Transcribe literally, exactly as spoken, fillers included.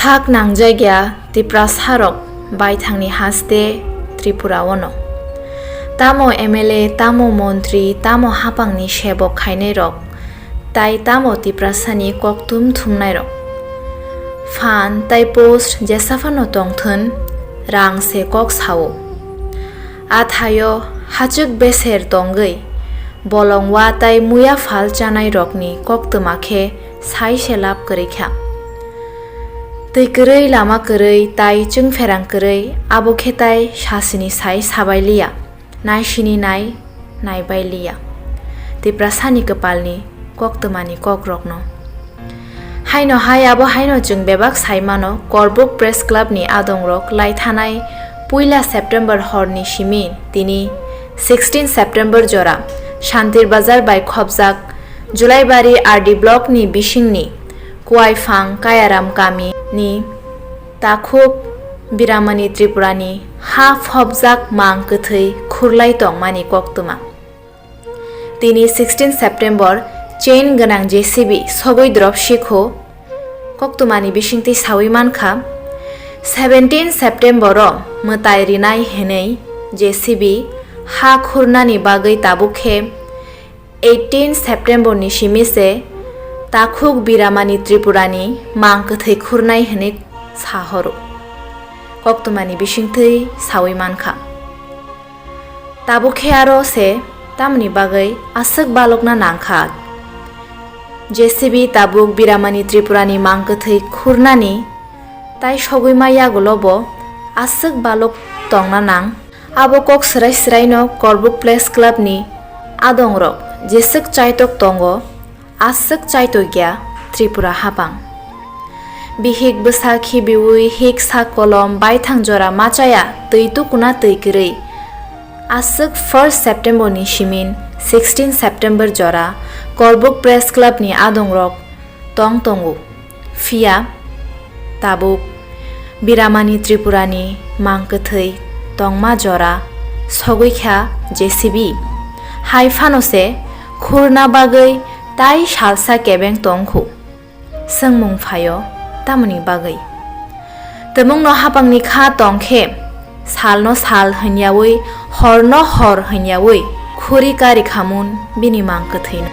Hak nangjakya Tiprasarok baithangni haste Tripura ono. Tamo M L A, tamo montri, tamo hapangni sebok khainairok, tai tamo Tiprasani koktum thumnairok. Phan tai post jesaphano tongthun, rang se kok sao. A thaio hachwk beser tongwi bolong wa tai muya phal chanairokni koktwma khe sai se lab kwrwi kha. Twi kwrwi, lama kwrwi tai chwngpherang kwrwi, abo khe tai sasini sai sabai liya, naisini nai naibai liya Tiprasani kwpalni koktwmani kokrokno. Haino hai abo haino chwng bebak sai mano, Korbuk Press Club ni adongrok lai thanai puila September horni simi tini sixteen September jora Shantir Bazar bai khopjak Julaibari R D block ni bisingni Kuaiphang Kayaram kami ni takhuk Biramani Tripura ni ha phopjak mang kwthwi khurlai tongmani koktwma. Tini sixteen September chain gwnang J C B sogwi drop sikho koktwmani bisingtwi sawi mankha. Seventeen September o mwtai rinai hwnwi J C B ha khurnani bagwi tabuk khe eighteen September ni simi se takhuk Biramani Tripura ni mang kwthwi khurnai hwnwi sahoro koktwmani bisingtwi sawi mankha. Tabuk khe aro se tamoni bagwi aswk balokna nangkha. J C B tabuk Biramani Tripura ni mang kwthwi khurnani tai sogwi ma yagulo bo aswk balok tongna nang. Abo kok swrai swraino Korbuk Press Club ni adongrok jeswk chaitok tongo, aswk chaitokya Tripura hapang. Bihik bwsa khibiwi hik sak kolom baithang jora machaya twi tukuna twi kwrwi. Aswk first September ni simin sixteen September jora Korbuk Press Club ni adongrok tong tongo. Phiya tabuk Biramani Tripura ni mang kwthwi tongma jora sogwi kha J C B. Hai phano se khurna bagwi tai salsa kebeng tong khu. Swngmung phaio tamoni bagwi? Twmungno hapangni kha tong khe salno sal hwnyawi, horno hor hwnyawi khuri kari khamun bini mang kwthwino.